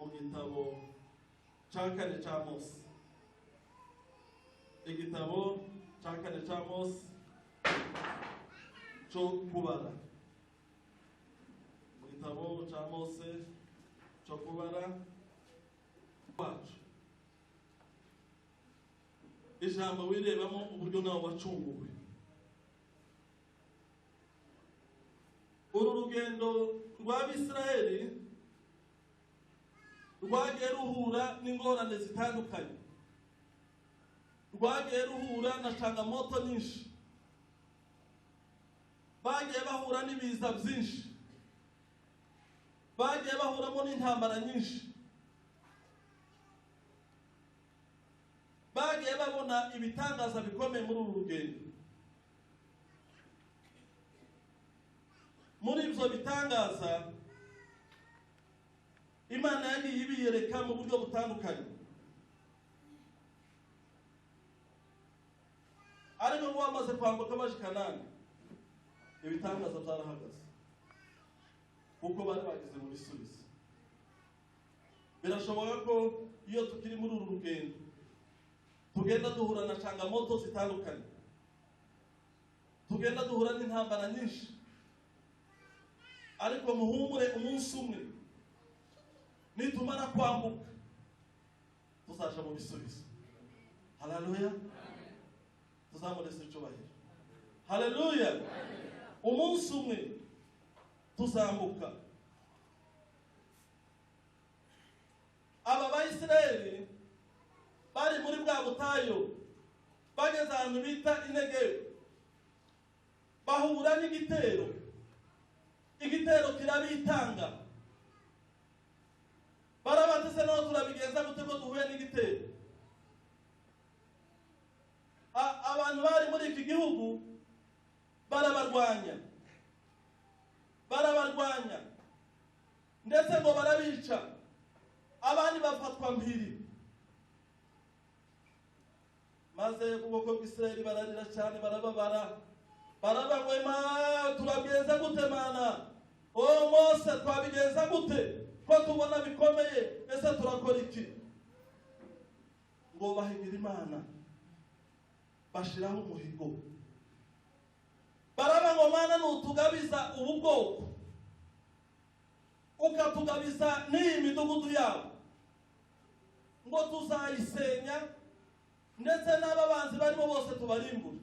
Mu gitabo cya kane cya Mose, igitabo cya kane cya Mose cyo kubara, mu gitabo cya Mose cyo kubara wacu, ijambo wirebamo uburyo nawe wacunguwe. Uru rugendo rw'Abisirayeli rwagiye ruhura n'ingorane zitandukanye, rwagiye ruhura na changamoto nyinshi, bagiye bahura n'ibiza byinshi, bagiye bahuramo n'intambara nyinshi, bagiye babona ibitangaza bikomeye muri uru rugendo. Muri ibyo bitangaza Imana yagiye ibiyereka mu buryo butandukanye, ariko ngo bamaze kwambuka baje Kanani, ibitangaza byarahagaze kuko bari bageze mu bisubizo. Birashoboka ko iyo tukiri muri uru rugendo tugenda duhura na changamoto zitandukanye, tugenda duhura n'intambara nyinshi, ariko muhumure, umunsi umwe nitumara kwambuka tuzaja mu bisubizo. Haleluya, tuzamurese icyubahiro. Haleluya, umunsi umwe tuzambuka. Aba Bayisiraheli bari muri bwa butayu, bageze ahantu bita Inegevu, bahura n'igitero. Igitero kirabitanga, barabatse naho turabigenza gute ko duhuye n'igitero? Abantu bari muri iki gihugu barabarwanya, barabarwanya ndetse ngo barabica, abandi bafatwa mpiri. Maze ubwoko bw'Isirayeli bararira cyane, barababara, barabangwema, turabigenza gute Mana? O Mose, twabigenza gute ko tubona bikomeye? Ese turakora iki? Ngo bahigira Imana, bashiraho umuhigo, baraba ngo Mana nutugabiza ubu bwoko, ukatugabiza n'iyi midugudu yabo, ngo tuzayisenya ndetse n'ababanzi barimo bose tubarimbure.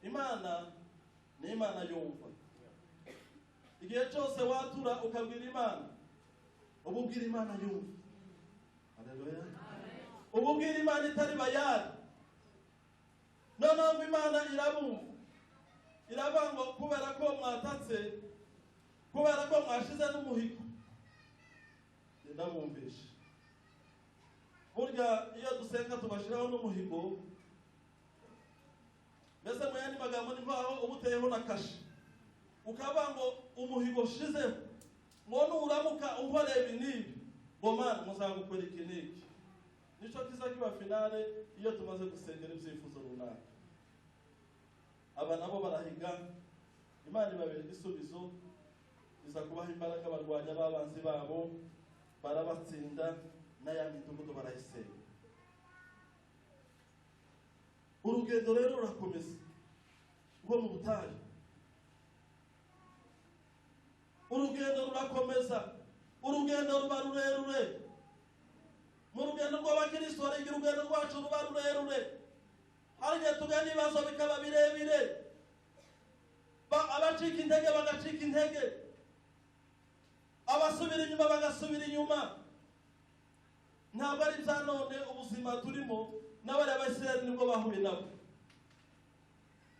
Imana ni Imana yumva. Igihe cyose watura ukabwira Imana, uba ubwira Imana yumva. Haleluya, uba ubwira Imana itari bayari. Noneho ngo Imana irabumva, iravuga ngo kubera ko mwatatse, kubera ko mwashize n'umuhigo, ndabumvisha. Burya iyo dusenga tubashiraho n'umuhigo, mbese mu yandi magambo ni nkaho uba uteyeho na kashe, ukavuga ngo umuhigo ushizeho, ngo nuramuka unkoreye ibi n'ibi, ngo Mana muzagukora iki n'iki. Nico kiza kiba finale iyo tumaze gusengera ibyifuzo runaka. Aba nabo barahiga, Imana ibabera igisubizo, iza kubaha imbaraga, barwanya ababanzi babo, barabatsinda, n'aya midugudu barayisenya. Urugendo rero rurakomeza rwo mu butayu, urugendo rurakomeza, urugendo ruba rurerure. Mu rugendo rw'abakristo hari igihe urugendo rwacu ruba rurerure, hari igihe tugana ibibazo bikaba birebire, abacika intege bagacika intege, abasubira inyuma bagasubira inyuma. Ntabwo ari ibya none ubuzima turimo, n'abariya Bayisiraheli nibwo bahuye nabo.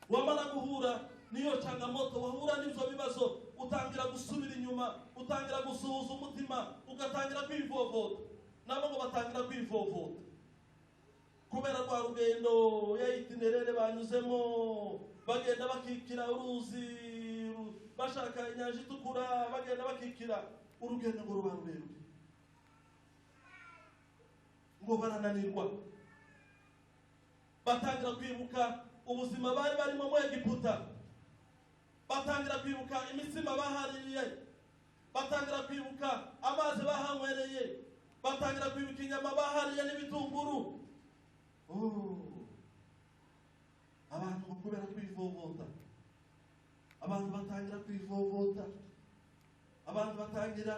Wamara guhura n'iyo changamoto, wahura n'ibyo bibazo, utangira gusubira inyuma, utangira gusuhuza umutima, ugatangira kwivovota. Nabo ngo batangira kwivovota kubera rwa rugendo ya itinerere banyuzemo, bagenda bakikira uruzi, bashaka inyanja itukura, bagenda bakikira urugendo ngo ruba rurerure, ngo barananirwa, batangira kwibuka ubuzima bari barimo mu Egiputa, batangira kwibuka imitsima bahaririye, Batangira kwibuka amazi bahanywereye, batangira kwibuka inyama bahariye n'ibitunguru. Abantu kubera kwivovota, abantu batangira kwivovota, abantu batangira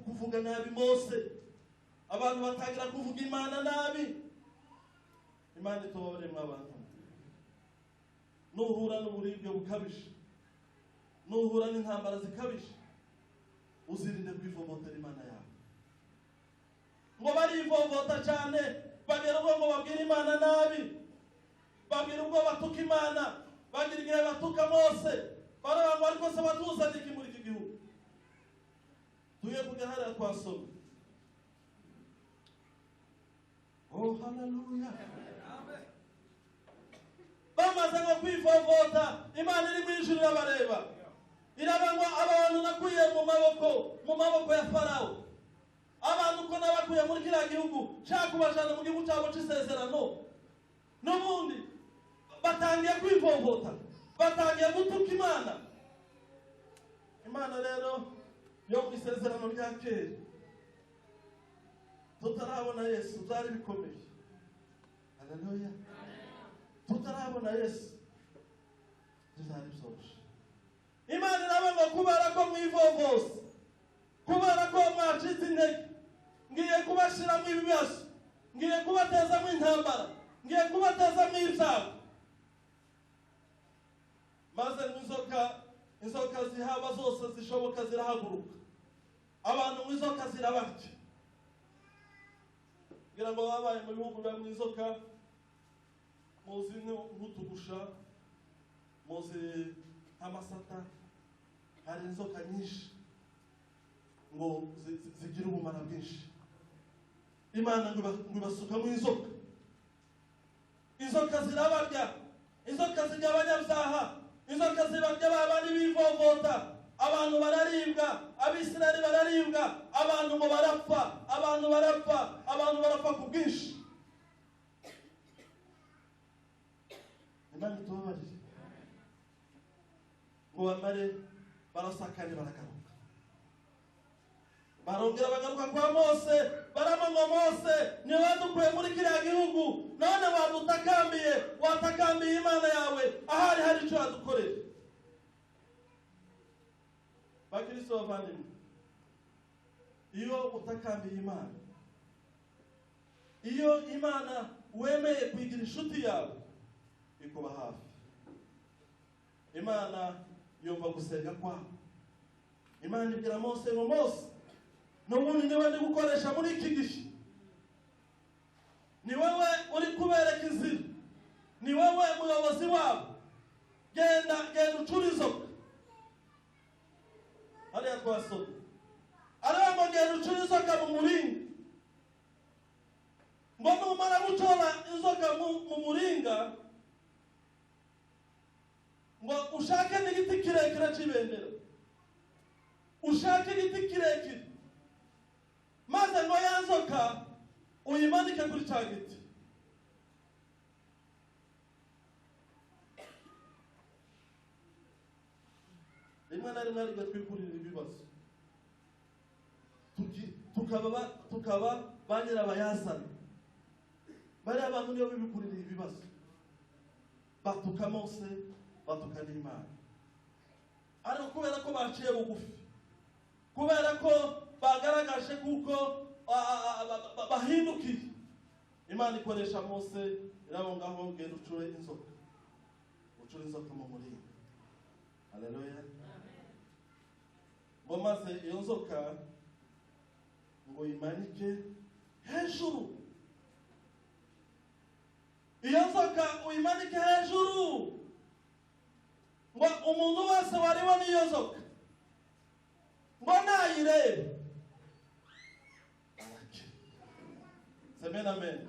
kuvuga nabi Mose, abantu batangira kuvuga Imana nabi. Imana itubabarire abantu. Nuhura n'uburibwe bukabije, nuhura n'intambara zikabije, uzirinde kwivovotera Imana yawe. Ngo barivovota cyane, bagera ubwo ngo babwire Imana nabi, babwira ubwo batuka Imana, bagira igihe batuka Mose, baravuga ngo ariko se batuzanye iki muri iki gihugu? Tuye kujya hariya twasoma. Oh, haleluya. Bamaze ngo kwivovota, Imana iri mu ijuru irabareba, irabangwa abantu nakuye mu maboko ya Farawo, abantu ko nabakuye muri kiriya gihugu nshaka kubajana mu gihugu cyabo cy'isezerano, n'ubundi batangiye kwivovota, batangiye gutuka Imana. Imana rero yo mu isezerano rya kera tutarabona Yesu byari bikomeye. Haleluya. Tutarabona Yesu byari byoroshye. Imana irabanga kubera ko mwivovose, kubera ko mwacitse intege, ngiye kubashiramo ibibazo, ngiye kubatezamo intambara, ngiye kubatezamo ibyago. Maze inzoka zihaba zose zishoboka zirahaguruka, abantu mu inzoka zirabarya. Ngira ngo babaye mu bihugu bya mu inzoka, muzi nk'utugusha, muzi nk'amasata, hari inzoka nyinshi ngo zigira ubumara bwinshi. Imana ngo ibasukamo inzoka, inzoka zirabarya, inzoka zirya abanyabyaha, inzoka zibarya babandi bivovota. Abantu bararibwa, Abisirayeli bararibwa, abantu ngo barapfa, abantu barapfa, abantu barapfa ku bwinshi. Imana itubabarire. Ngo bamare barasakane baragaruka, barongera bagaruka kwa Mose, baramanga Mose, ni wadukuye muri kiriya gihugu, none wadutakambiye, watakambiye Imana yawe, ahari hari icyo yadukorera. Bakristo bavandimwe, iyo utakambiye Imana, iyo Imana wemeye kuyigira inshuti yawe, ikuba hafi. Imana yumva gusenga kwawe. Imana ibwira Mose ngo Mose, n'ubundi niwe ndi gukoresha muri iki gihe, ni wowe uri kubereka inzira, ni wowe muyobozi wabo, genda genda ucure inzoka. Hariya twasoma ariya ngo genda ucure inzoka mu muringa, ngo numara gucora inzoka mu muringa, ngo ushake n'igiti kirekire cy'ibendera, ushake igiti kirekire, maze ngo ya nzoka uyimanike kuri cya giti. Rimwe na rimwe ariko twikurira ibibazo, tukaba ba nyirabayazana. Bariya bantu niyo bibikurira ibibazo, batuka Mose, batuka n'Imana. Ariko kubera ko baciye bugufi, kubera ko bagaragaje kuko bahindukiye, Imana ikoresha Mose, irabongaho genda ucure inzoka, ucure inzoka mu muringa. Haleluya. Ngo maze iyo nzoka ngo imanike hejuru, iyo nzoka uyimanike hejuru, ngo umuntu wese wariwe n'iyo nzoka ngo nayirebe arakira. Amen, amen.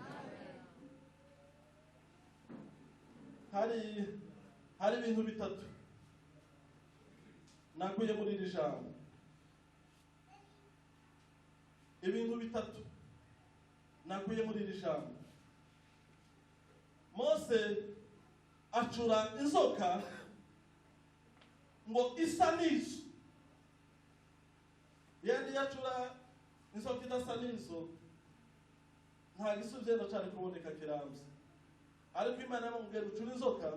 Hari ibintu bitatu nakuye muri iri jambo. Ibintu bitatu nakuye muri iri jambo. Mose acura inzoka ngo isa n'izo. Yacura inzoka idasa n'izo, nta gisubizo cyari kuboneka kirambye. Ariko Imana yamubwiye gucura inzoka.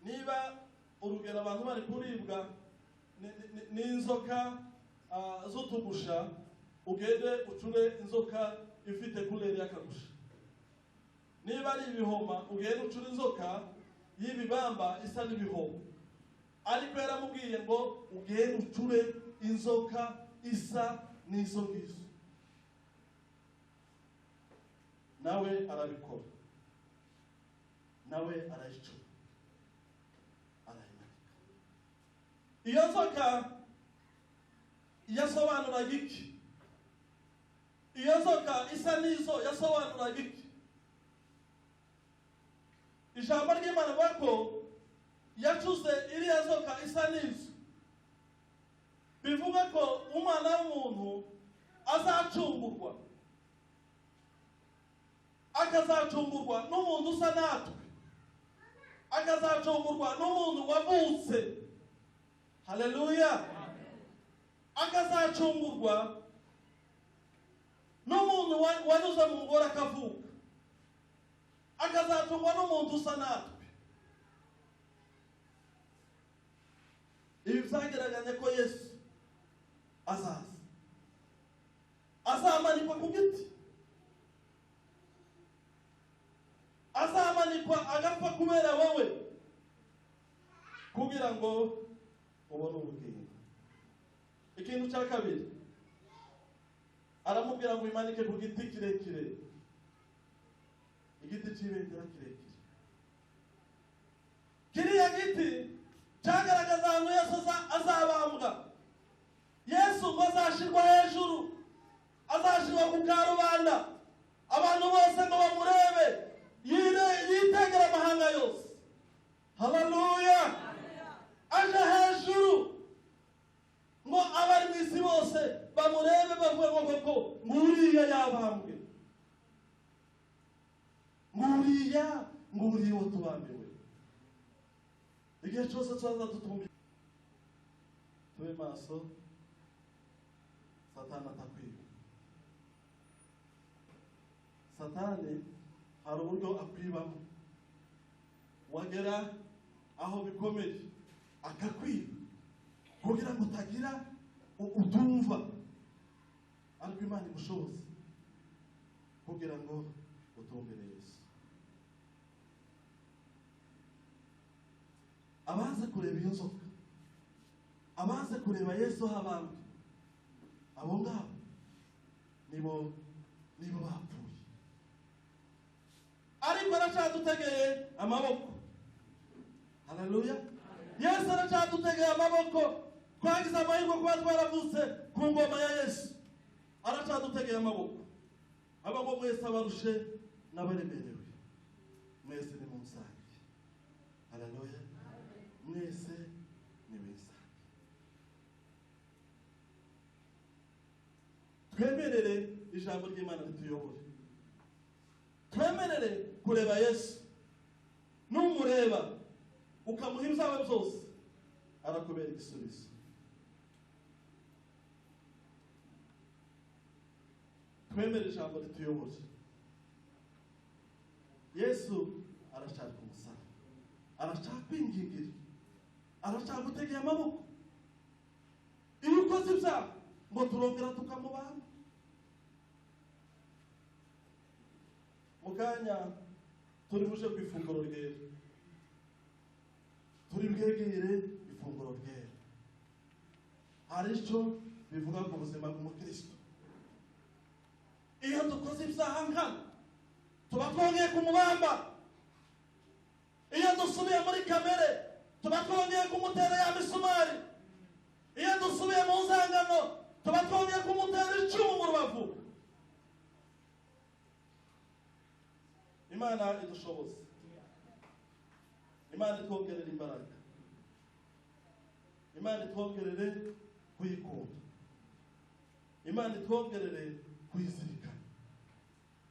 Niba urugero abantu bari kuribwa n'inzoka z'utugusha, ugende ucure inzoka ifite couleur y'akagusha. Niba ari ibihoma, ugende ucure inzoka y'ibibamba isa n'ibihoma. Ariko yaramubwiye ngo ugende ucure inzoka isa n'izo ngizo, nawe arabikora, nawe arayicura, arayimanika. Iyo nzoka yasobanuraga iki? Iyo nzoka isa n'izo yasobanuraga iki? Ijambo ry'Imana rivuga ko yacuze iriya nzoka isa n'izo, bivuga ko umwana w'umuntu azacungurwa, akazacungurwa n'umuntu usa natwe, akazacungurwa n'umuntu wavutse. Haleluya! Akazacungurwa n'umuntu wanyuze mu mugore akavuka, akazacungwa n'umuntu usa natwe. Ibi byageraganya ko Yesu azaza, azamanikwa ku giti, azamanikwa agapfa kubera wowe, kugira ngo ubone ubugingo. Ikintu cya kabiri, aramubwira ngo imanike ku giti kirekire, igiti cy'ibendera kirekire. Kiriya giti cyagaragaza ahantu Yesu azabambwa. Yesu ngo azashirwa hejuru, azashirwa ku karubanda, abantu bose ngo bamurebe, yitegere amahanga yose. Haleluya! Aje hejuru ngo abari mu isi bose bamurebe, bavuge ngo koko nguriya yabambwe, nguriya, nguriya uwo tubambiwe. Igihe cyose tuzaza tutumbi, tube maso, Satani atakwiba. Satani hari uburyo akwibamo, wagera aho bikomeye akakwiba kugira ngo utagira utumva. Ariko Imana igushoboze kugira ngo utumbere Yesu. Abaza kureba iyo nzoka, abaza kureba Yesu habambwe, abo ngabo nibo bapfuye. Ariko aracyadutegeye amaboko. Haleluya! Yesu aracyadutegeye amaboko. Twagize amahirwe kuba twaravutse ku ngoma ya Yesu. Aracyadutegeye amaboko. Aba ngo mwese abarushe n'abaremerewe, mwese ni mumusange. Haleluya! Mwese ni mwisange. Twemerere ijambo ry'Imana rituyobore, twemerere kureba Yesu. Numureba ukamuha ibyawe byose, arakubera igisubizo. Twemere ijambo rituyobore. Yesu arashaka umusaraba, arashaka kwingingira, arashaka gutegera amaboko. Iyo ukoze ibyaha ngo turongera tukamubana. Mu kanya turi buje ku ifunguro ryera, turi bwegere ifunguro ryera. Hari icyo bivuga ku buzima bw'umukristo. Iyo dukoze ibyaha nkana tuba twongeye kumubamba. Iyo dusubiye muri kamere tuba twongeye kumutera ya misumari. Iyo dusubiye mu nzangano tuba twongeye kumutera icumu mu rubavu. Imana idushoboze, Imana itwongerere imbaraga, Imana itwongerere kuyikunda, Imana itwongerere kuyizirikana.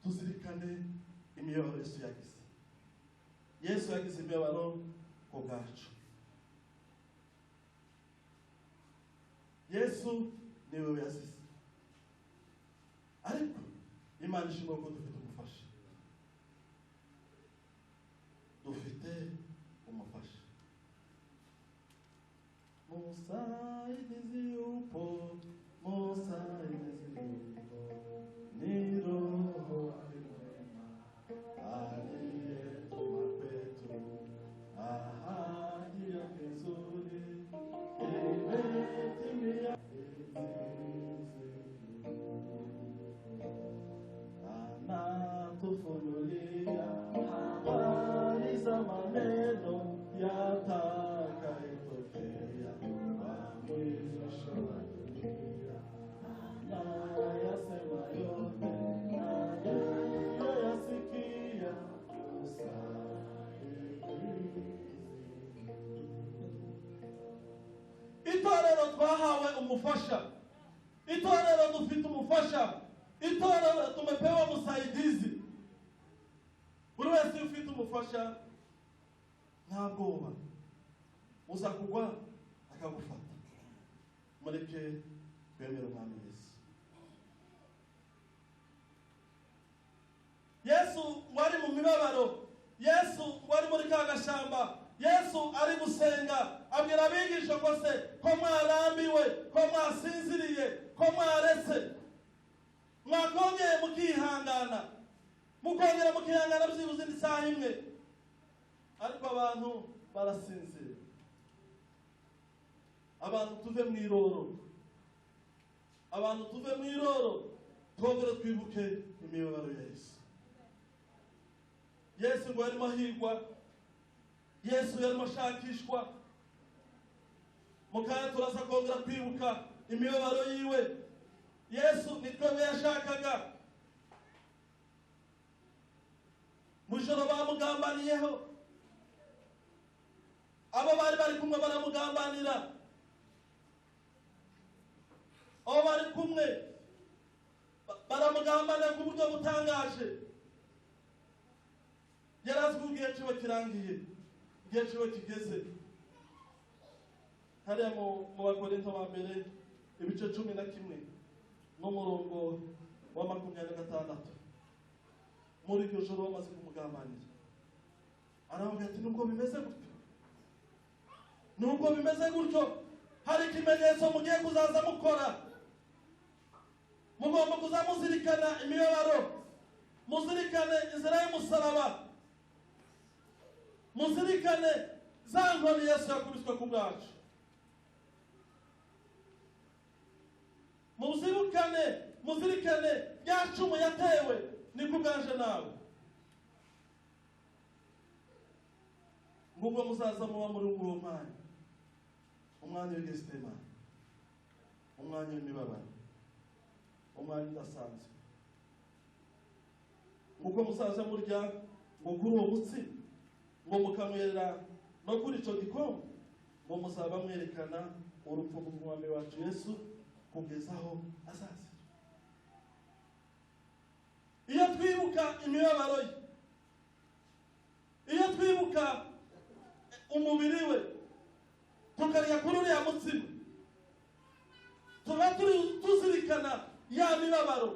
Tuzirikane imibabaro Yesu yagize. Yesu yagize imibabaro ku bwacu. Yesu Ni wewe yazize. Ariko Imana ishimwe ko dufite umufasha. Dufite umufasha. Musaidizi yupo, musaidizi yupo, ni Roho wake mwema aliyetuma kwetu, ahadi yake nzuri imetimia. Anatufunulia habari za maneno yatakayotokea kwa mwisho wa dunia. Anayasema yote naliyoyasikia, usaidizi. Itorero twahawe umufasha. Itorero dufite umufasha. Itorero tumepewa musaidizi. Buri wese iyo ufite umufasha nta bwoba, uza kugwa akagufata. Mureke twemere Umwami Yesu. Yesu wari mu mibabaro, Yesu wari muri ka gashamba, Yesu ari gusenga abwira abigisha ko se ko mwarambiwe, ko mwasinziriye, ko mwaretse, mwakongeye mukihangana, mukongera mukihangana byibuze indi saha imwe. Ariko abantu barasinzira. Abantu tuve mu iroro, abantu tuve mu iroro, twongere twibuke imibabaro ya Yesu. Yesu ngo yarimo ahigwa, Yesu yarimo ashakishwa. Mu kanya turaza kongera kwibuka imibabaro yiwe. Yesu ni twebwe yashakaga. Mu ijoro bamugambaniyeho, abo bari bari kumwe baramugambanira, abo bari kumwe baramugambanira ku buryo butangaje. Yari azi ko igihe ciwe kirangiye, igihe ciwe kigeze. Hariya mu Bakorinto ba mbere ibice 11 n'umurongo wa 26, muri iryo joro bamaze kumugambanira, aravuga ati nubwo bimeze gutyo, nubwo bimeze gutyo, hari ikimenyetso mugiye kuzaza mukora. Mugomba kuzamuzirikana imibabaro, muzirikane inzira y'umusaraba, muzirikane za nkoni Yesu yakubiswe ku bwacu, muzirikane, muzirikane rya cumu yatewe ni ku bwanje nawe. Ngubwo muzaza muba muri uwo mwanya, umwanya w'Getsemane, umwanya w'imibabaro, umwanya udasanzwe. Nguko muzaza murya ngo kuri uwo mutsima, ngo mukanywera no kuri ico gikombe, ngo muzaba mwerekana urupfu rw'Umwami wacu Yesu kugeza aho azazira. Iyo twibuka imibabaro ye, iyo twibuka umubiri we, tukarya kuri uriya mutsima, tuba tuzirikana ya mibabaro,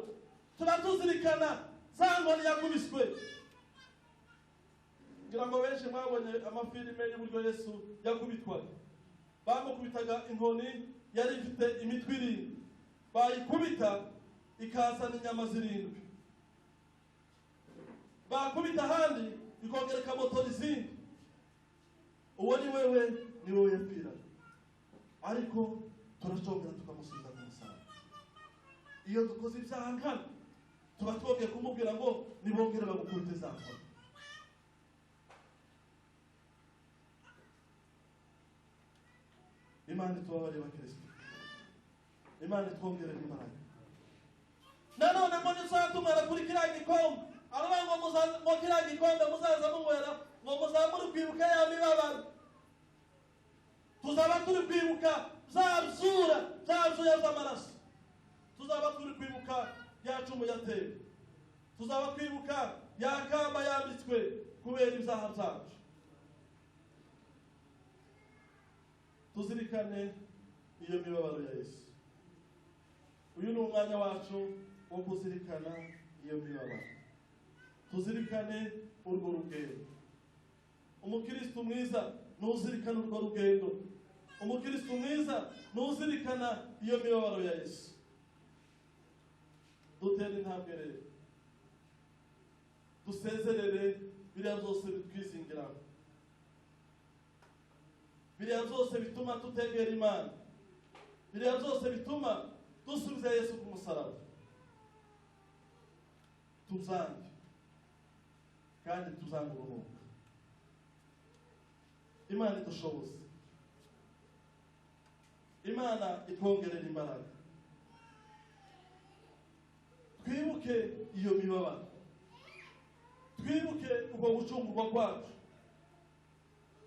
tuba tuzirikana za nkoni yakubiswe. Ngira ngo benshi mwabonye amafilime y'uburyo Yesu yakubitwaga. Bamukubitaga inkoni yari ifite imitwe irindwi, bayikubita ikazana inyama zirindwi, bakubita ahandi ikongera ikamotora izindi. Uwo ni wewe, ni wowe yapfiraga. Ariko turacongera tukamusubiza ku musaraba. Iyo dukoze ibyaha nkana, tuba twongeye kumubwira ngo nibongere bagukubite za nkoni. Imana itubabarire Bakristo, Imana itwongerere imbaraga. Nanone ngo nizatumara kuri kiriya gikombe, aravuga ngo ngo kiriya gikombe muzaza munywera, ngo muzamure kwibuka ya mibabaro. Tuzaba turi kwibuka bya byura, bya byuya by'amaraso. Tuzaba turi kwibuka ya cumu yatewe, tuzaba twibuka ya kamba yambitswe kubera ibyaha byacu. Tuzirikane iyo mibabaro ya Yesu. Umwanya wacu wo kuzirikana iyo mibabaro, tuzirikane urwo rugendo. Umukristo mwiza ntuzirikana urwo rugendo, umukristo mwiza ntuzirikana iyo mibabaro ya Yesu. Dutere intambwe rero, dusezerere biriya byose bitwizingiramo, biriya byose bituma tutegera Imana, biriya byose bituma dusubiza Yesu ku musaraba. Tuzange kandi tuzange urunuka. Imana idushoboze, Imana itwongerera imbaraga. Twibuke iyo mibabaro, twibuke ubwo gucungurwa kwacu.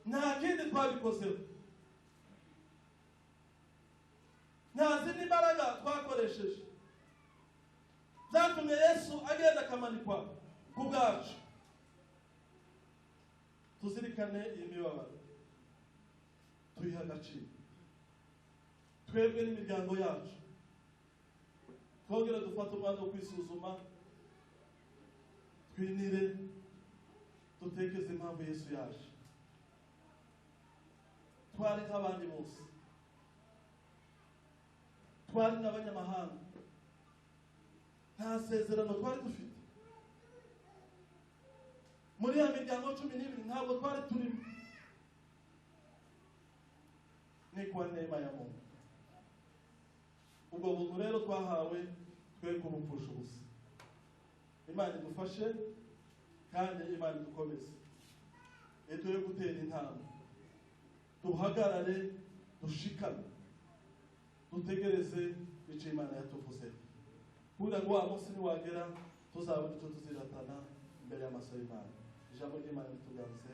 Nta kindi twabikozeho, nta zindi mbaraga twakoresheje byatumye Yesu agenda akamanikwa ku bwacu. Tuzirikane iyi mibabaro, tuyihe agaciro, twebwe n'imiryango yacu. Twongere dufate umwanya wo kwisuzuma, twinire, dutekeze impamvu Yesu yaje. Twari nk'abandi bose, twari n'abanyamahanga, nta sezerano twari dufite. Muri ya miryango 12 ntabwo twari turimo. Ni kwa neema ya Mungu. Ubwo buntu rero twahawe twe kubupfusha ubusa. Imana idufashe kandi Imana idukomeze, iduhe gutera intambwe, duhagarare dushikame, dutegereze icyo Imana yatuvuzeho, kugira ngo wa munsi niwagera tuzabone icyo tuziratana imbere y'amaso y'Imana. Ijambo ry'Imana rituganze.